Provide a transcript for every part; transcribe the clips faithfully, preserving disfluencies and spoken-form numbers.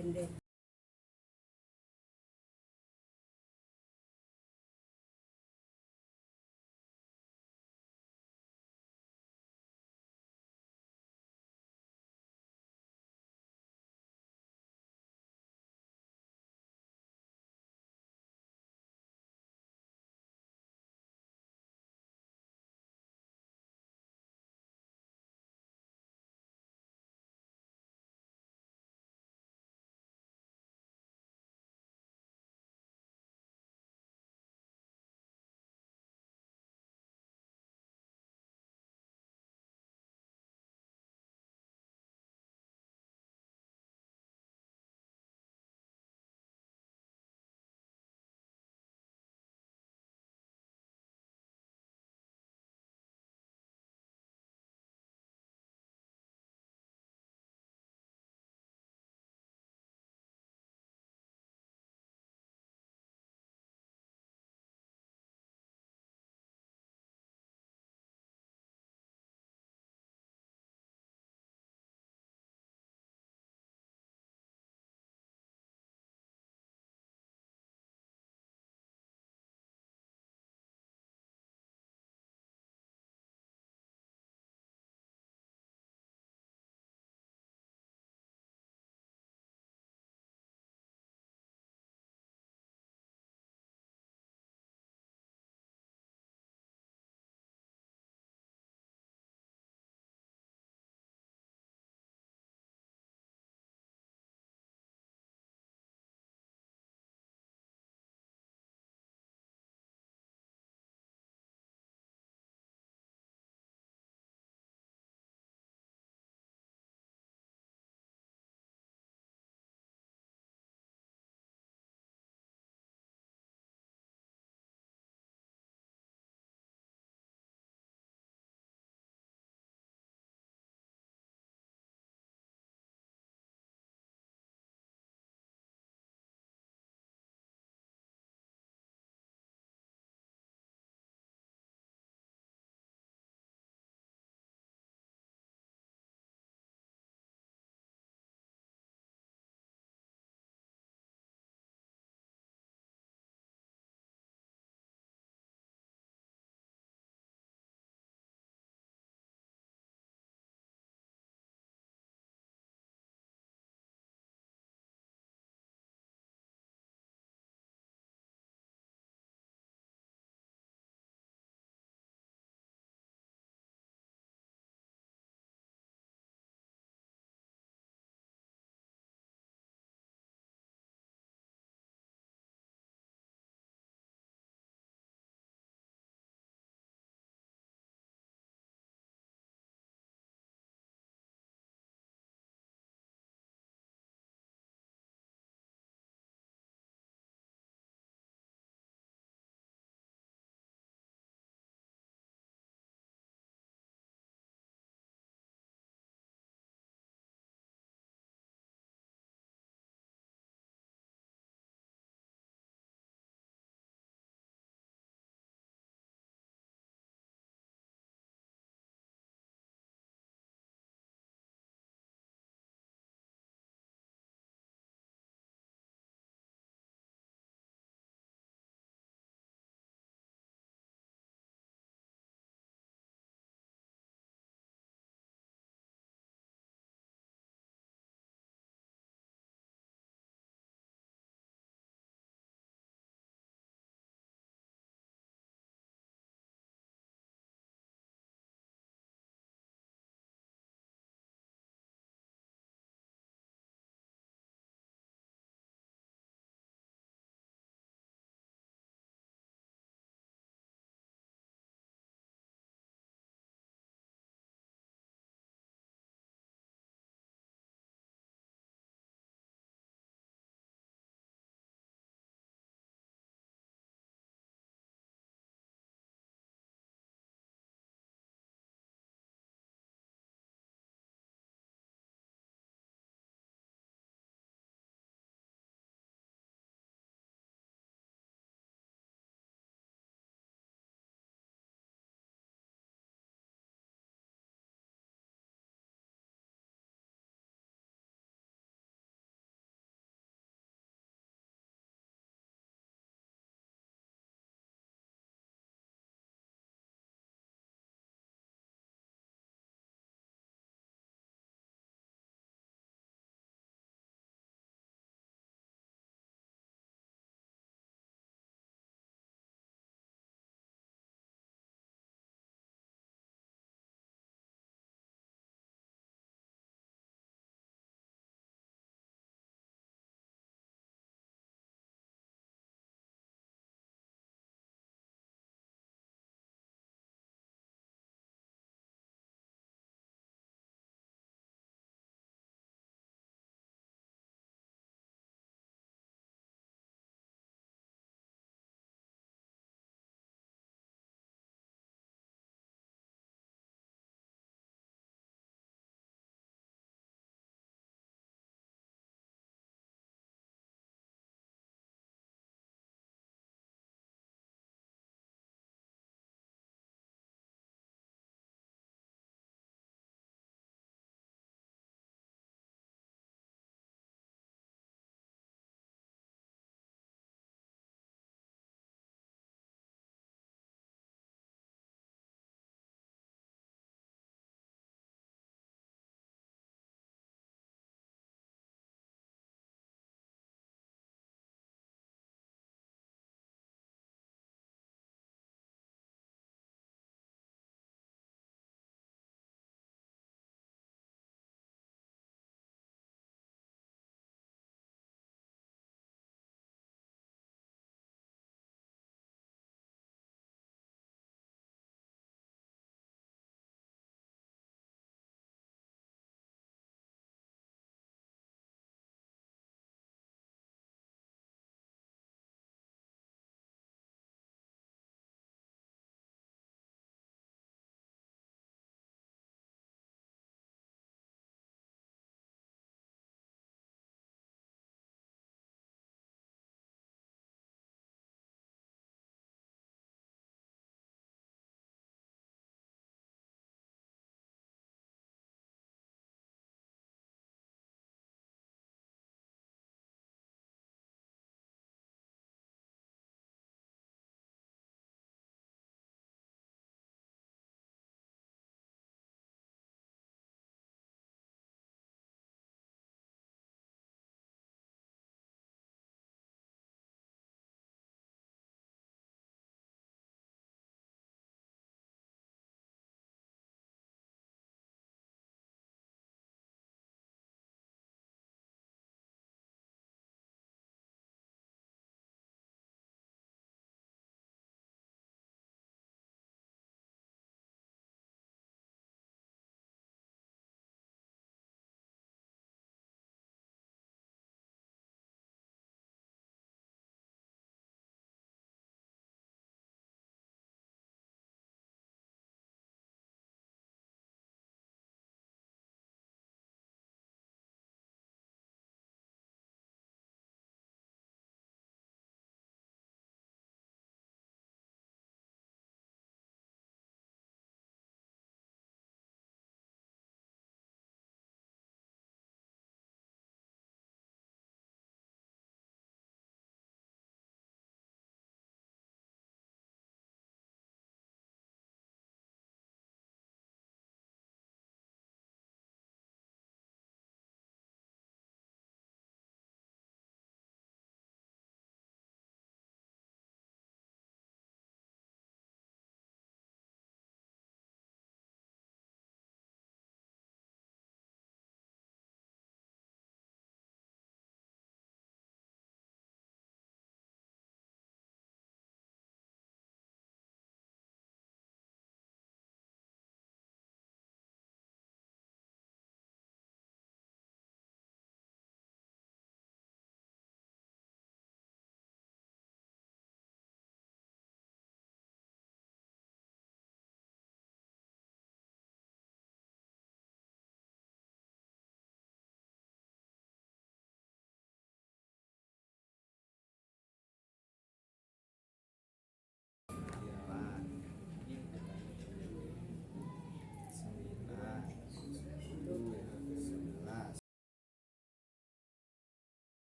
Ende.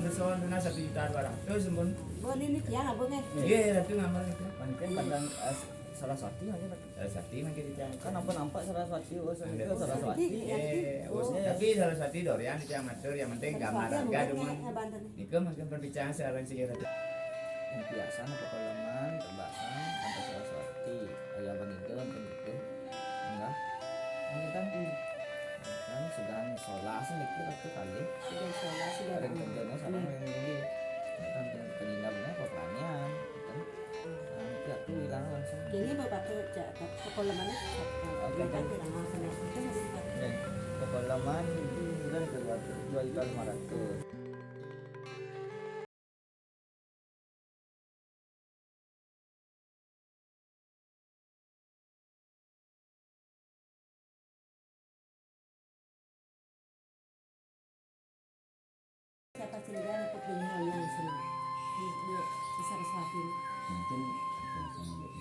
Soal tunas satu juta dua ratus, ampun. Bon, ini tiang apa, nggih? Iya, Ratu ngambil itu. Mungkin kadang, eh, Saraswati mungkin, Ratu. Saraswati mungkin di tiang. Kan apa nampak Saraswati, oh, itu Saraswati. Iya, oh, tapi Saraswati durian itu yang matur, yang penting gambar Saraswati raga, mungkin demen. Nika mungkin perbicaraan sekarang sih, Ratu. Biasa apa koleman, tebasan, sampai Saraswati. Kayak Abang Ida, mungkin gitu. Enggak? Ini kan, kan sedang sholat sih, mikir waktu kali. Sedang sholat, sedang Ada kerjanya sama yang ini. Ya kan, penginapnya apa pelanian, kan? Nah, itu aku bilang langsung. Jadi, Bapak tuh, cak, ke kolemannya, cak, Oke, kan, kan. Bilang langsung, ya, itu masih pakai. Oke, ke koleman, itu kan dua, dua juta lima ratus. Siapa sendiri aku punya hal yang senang di, di, di Saraswati. Mungkin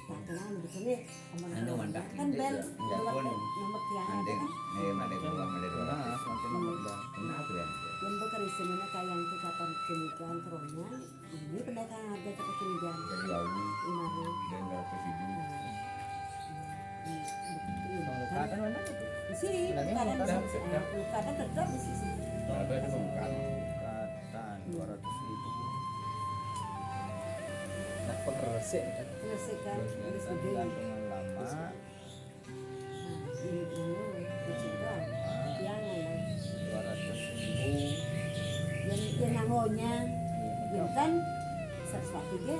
tak kenal, bukannya Anu, mantap. Kan bel, ya, nomor, pun. Nomor tiang ada Andeng, kan? Eh, ada dua, ada dua. Nah, semakin nomor dah. Kenapa ya? Yang bekerja mana kayak yang itu kapan kemikian keronya, ini pendekar harga cepat kemikian. Jadi lalu. Lima ribu. Dan berapa sih dulu? Nah. Iya, betul. Kalau kata mana tuh? Di sini, Bilangnya bukan ada, bukan. Bukan tetap di sini. Berapa itu bukan? Bukan, dua ratus ribu. Nah, pengeresik kan? Pengeresik kan? Terus terus gede. Gantungan lama. Nah, ini dulu, kecil kan? Yang mana? Dua ratus ribu. Yang, yang nangonya. Iya. Yang kan seratus tiga.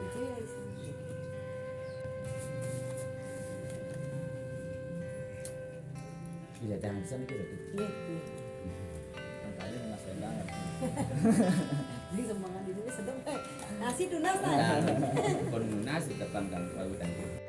Itu ya. Iya, dansen itu, Ratu. Iya, iya. Makanya Mas Endang. Ini semangat ini sedap, eh. Nasi tunas, Mas. Nah, pun nasi depan kan, kalau tadi.